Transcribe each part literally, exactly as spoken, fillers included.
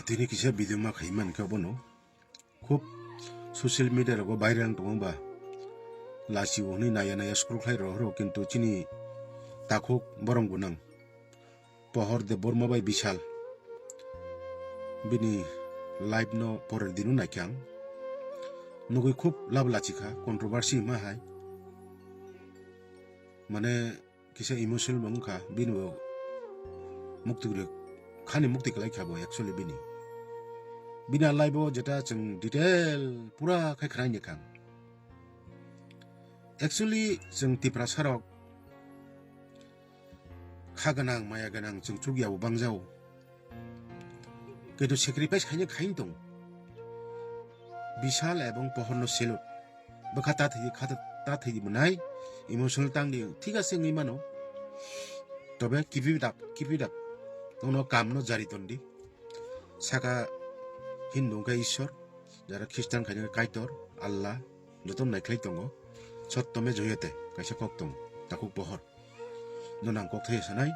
Tini kisa video ma khai mankha bono. Khub social media rogo viral tongma ba. Lasi hwnwi naya naya scroll khlai rohoro, kintu chini takhuk borong gwnang Pohor Debbarma bai Bishal. Bini live no porer dino naikha ang. Nugwi khub lab lachikha, controversy hwnma hai. Mane kisa emotional bo wngkha, bini bo mukti rwk khani mukti kwlai kha bo actually bini. Bini a live o jeta chwng detail pura khai khwnaini kha. Actually chwng Tiprasa rok kha gwnang maya gwnang chwng chukya bo bangjao. Kintu sacrifice khaina khain tong. Bishal ebong Pohorno salute. Bwkha ta thwi, kha ta thwi di mwnai, emotional tang di, thik ase wngwi mano. Tobe keep it up, keep it up. Nono kamno jari ton di. Saka Hindu wngkha Ishwar, jara Khristan khaina Kaitor, Allah, joto naikhlai tongo. Sottome joyate, kaisa kok tongo, takhuk Pohor. No nang kok thai sanai.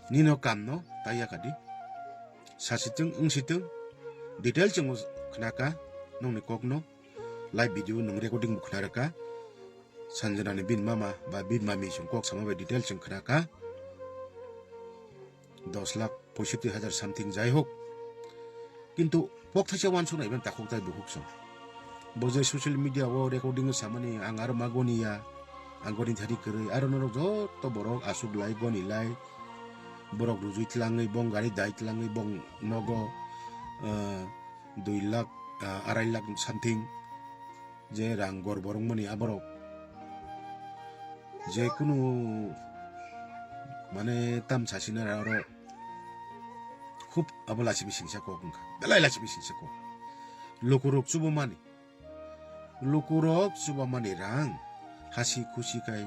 Nino kamno taiya kadi. Sasitwng, wngsitwng. Detail chwng khnaka nongni kokno. Live video nung recording bo khna rwkha. Sanjana ni bin mama ba bin mami chwng kok sama bai detail chwng khnaka. Dos lakh poisotti hajar something jai hok. Kintu kok thaisa wansuk nai ban takhuk tai bukhuk song. Bo je social media o recording samani ang aro ma goni ya, ang goni thani kwrwi, aro norok joto borok asuk lai, goni lai, borok rujui tlangwi, bong gari dai tlangwi, bong nogo, eh, dui lakh, eh, arai lakh something je rang gor borok mani aborok je kunu mane tam sasina aro khub abo lachi bisingsa kok wngkha, belai lachi bisingsa kok. Lukurok chubo mani. Lukurok chubamani rang hasi khusi khai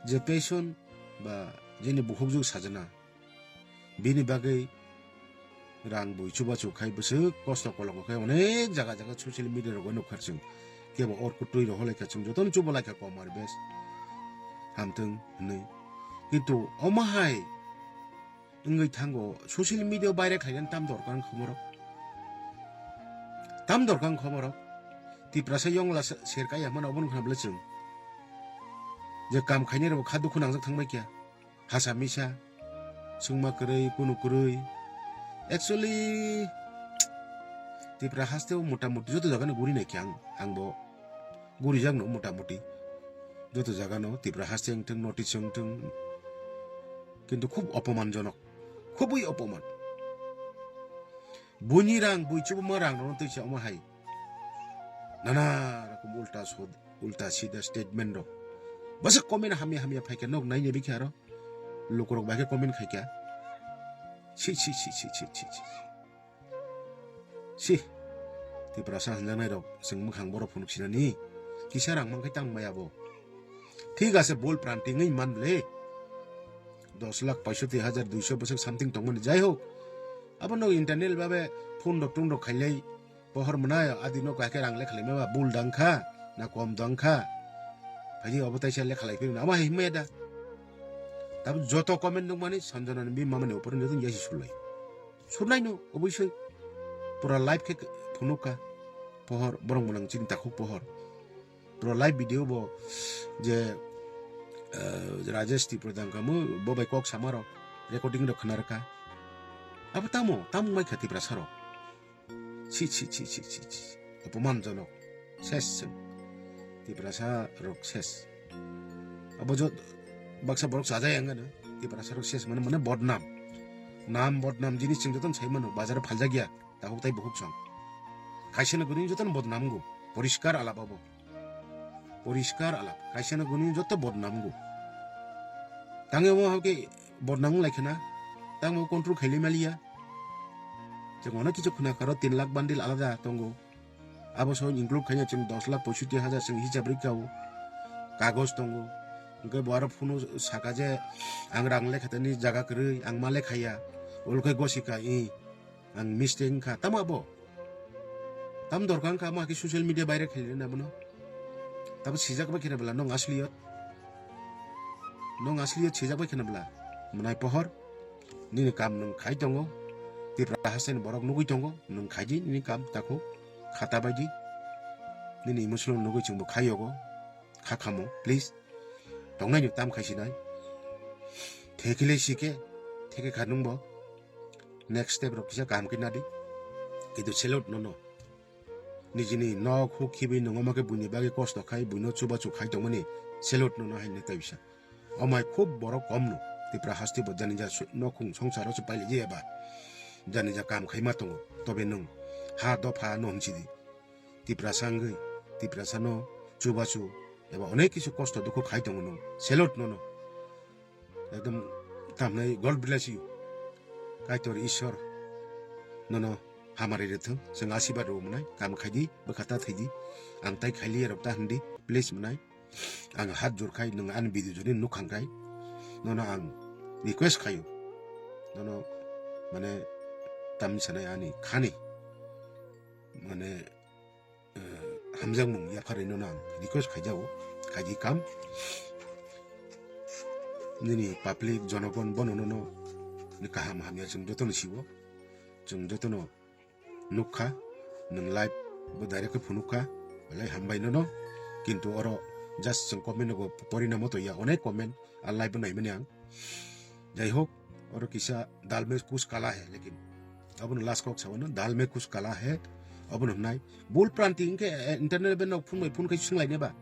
je passion ba jeni bukhukjwk sajana, bini bagwi rang bui chubachu khai bwswk kosto kolongo khai onek jaga jaga social media rogo nukha chwng. Kebo or kutui roholaikha chwng jotono chubalaikha komar bes hamtwng hwnwi. Kintu omo hai wngwi thango, social media o viral khlainani tam dorkar wngkha borok? Tam dorkar wngkha borok? Tiprasa yongla se-, serkai ya mano, obono khna bwle chwng. Je kam khainai rokbo kha dukhu nangjak thangbai kha. Hasa misa, swngma kwrwi, kunu kwrwi. Actually, Tipra haste o mota moti joto jagano guri naikha ang, angbo. Gurijakno mota moti joto jagano Tipra haste wngthwng, notice wngthwng, kintu khub opomanjonok, khubui opoman. Buini rang, bui chubuma rang rokno twi sa omo hai nana rokom ulta sod-, ulta sida statement rok. Bwswk comment hamya hamya phaikha, nok naina bikha aro lukurok bai khe comment khaikha. Si, si, si. Si, Tiprasa hwnjaknai rok, chwng mwkhang borok phunuk sinani, kisa rang mankhe tang maya bo. Thik ase, bol pranti wngwi man ble. Dos lakh paisoti hajar duiso bwswk something tongmani, jai hok. Abono internal babe phone rok tong rok khailai, pohor mwnai, adi no kahke rang lekha laima ba, bul dang kha, na kom dang kha. Phaidi obo taisa lekha lai phirna, ama hai maya da. Tabuk joto comment nukmani, Sanjana ni bini mama ni opor ni joto yasi sulai. Surnai no, obviously. Pura live khe phunuk kha. Pohor, borok mwnang chini takhuk pohor. Pura live video bo je, eh, Rajesh Tripura dang kamo, bo bai kok sama rok, recording rok khna rwkha. Abo tamo, tamo mai kha Tiprasa rok. Si, si, si. Opoman jonok. Ses chwng. Tiprasa rok ses. Abo jo baksa borok chajai ang gana. Tiprasa rok ses mane, mane bodnam. Nam bodnam jinis chwng jotono sai mano, bazar o phaljak ya. Takhuk tai bukhuk song. Kaisa no gwnwi jotono bodnam go. Poriskar alap abo. Poriskar alap. Kaisa no gwnwi joto bodnam go. Tangwi omo hake bodnam wng lai khna. Tangbo control khailai maliya. Chwng ono kichu khna karo tin lakh bundle alada tongo. Abo so include khaina chwng dos lakh poisotti hajar chwng hisab rikha o. Kagoj tongo. Hwnkhe bo aro phunu saka je ang rang lekha tani jaga kwrwi ang ma lekhaya. Olo khe gosika i ang mistake wngkha. Tamo abo? Tam dorkar wngkha amo hakhe social media viral khailina abono. Tamo sijak bai khena bwla nong asliyot. Nong asliyot sijak bai khena bwla. Mwnai pohor. Nini kam nwng khai tongo. Tipra hasteni borok nugwi tongo, nwng khaidi nini kam takhuk, khata baidi. Nini emotional nugwi chwngbo khaiyogo, kha khamo, please. Tongnai no tam khaisinai. Thekile sike, theke kha nwngbo. Next step rok kisa kaham khe nadi. Kintu salute nono. Nijini nok huk khibi nung omo khe buini bagwi kosto khai, buino chubachu khai tongmani salute nono hai nai taisa. Omai khub borok kom no. Tipra hasti bo jani ja su-, nokhung songsaro se pailai jaya ba. Jani ja kam khai ma tongo. Tobe nung ha dopha no hwnsi di. Tiprasa wngwi, Tiprasa no chubachu eba onek kisu kosto dukhu khai tongo nung. Salute nono. Ekdom tamnai God bless you. Kaitor Ishwar nono hamari rithung, chwng asibad rw mwnai, kam khaidi, bwkha ta thaidi, ang tai khailiya rok ta hindi, please mwnai. Ang hat jor khai, nwng ani video joni nukhang khai, nono ang request khayo. Nono, mane, tamni sanai ani khani, mane, eh, hamjakmung yapharwi nono ang request khaijago, khaidi kam. Nini public jonogon bono nono ni kaham hamya chwng jotono siwo, chwng jotono nukha, nwng live bo direct khe phunukha, belai hambai nono, kintu oro just chwng comment nogo porina moto ya, onek comment, a live bo naimani ang. Jai hok, oro kisa dal mein kuch kala hai, lekin abono last kok sao na, dal mein kuch kala hai, abono hnai. Bul pranti hingke, eh, internet bai nok phone bai phone khai swnglaini ba.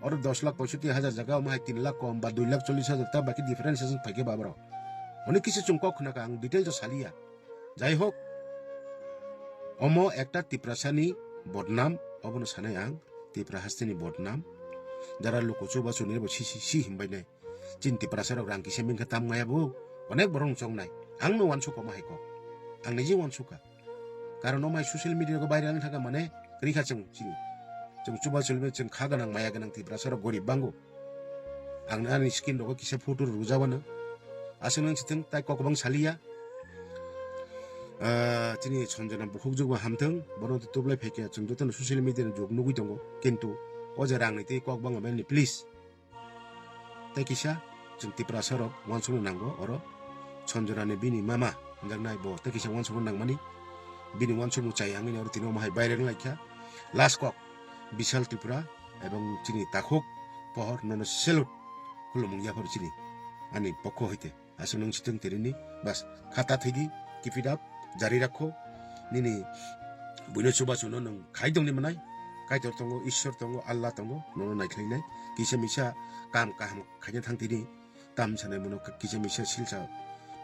Oro dos lakh poisotti hajar jaga, omo hai tin lakh kom ba dui lakh chollish hajar ta baki difference aswk phaikhe ba borok. Oni kisa chwng kok khna ka, ang detail to saliya. Jai hok, omo ekta Tiprasani bodnam, obono sanai ang, Tipra hasteni bodnam. Jara luku chubachu ni bo si, si, si himbai nai. Chini Tiprasa rok rang kisa mingkha tam ngaya bo. Onek borok chong nai. Ang no wansuk omo hai kok. Ang niji wansuk ka. Karon omo hai social media ko viral wng thaka mane kri kha chwng chini. Chwng chuba chulme chwng kha ganang maya ganang Tiprasa rok gorib bango. Ang ani skin rogo kisa photo rujabana. Aswk nang siteng tai kok bang saliya. Ah, chini Sanjana bukhuk jugma hamthang. Bono tublai phaikya chwng jotono social media ni jug nugui tongo. Kintu o je rang ni tei kok bang mani please. Tei kisa chwng Tiprasa rok wansukna nango oro Sanjana ni bini mama hwnjaknai bo tei kisa wansukna nangmani bini wansukmung chai ang ini oro tini omo hai viral wng laikha. Last kok Bishal Tripura ebong chini takhuk pohor nono salute khulumung yaphar chini ani pokho hoite. Aswk nwng sitwng tini ni bas khata thwidi keep it up jari rakho nini buino chubachu no nwng khai tongni mwnai Kaitor tongo, Ishwar tongo, Allah tongo, nono naikhlainai. Kisa misa kam kaham khaina thang tini, tam sanai mono kisa misa silsa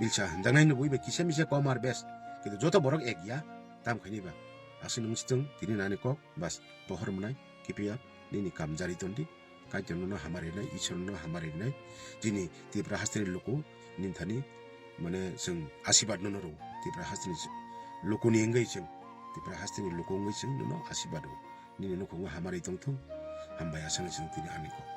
milsa hamjaknai no buibai kisa misa kom ar bes. Kintu joto borok ek ya, tam khaini ba. Aswk nwng sitwng tini nani kok, bas, pohor mwnai, kipiya, nini kam jari tondi. Kaitor nono hamari nai, Ishwar nono hamari nai. Tini Tipra hasteni luku, nini thani, mane, chwng asibad nono rw. Tipra hasteni luku ni wngwi chwng, Tipra hasteni luku wngwi chwng nono asibad rw. Nini nukhungo hamari tongthung. Hambai aswk no chwng tini ani kok.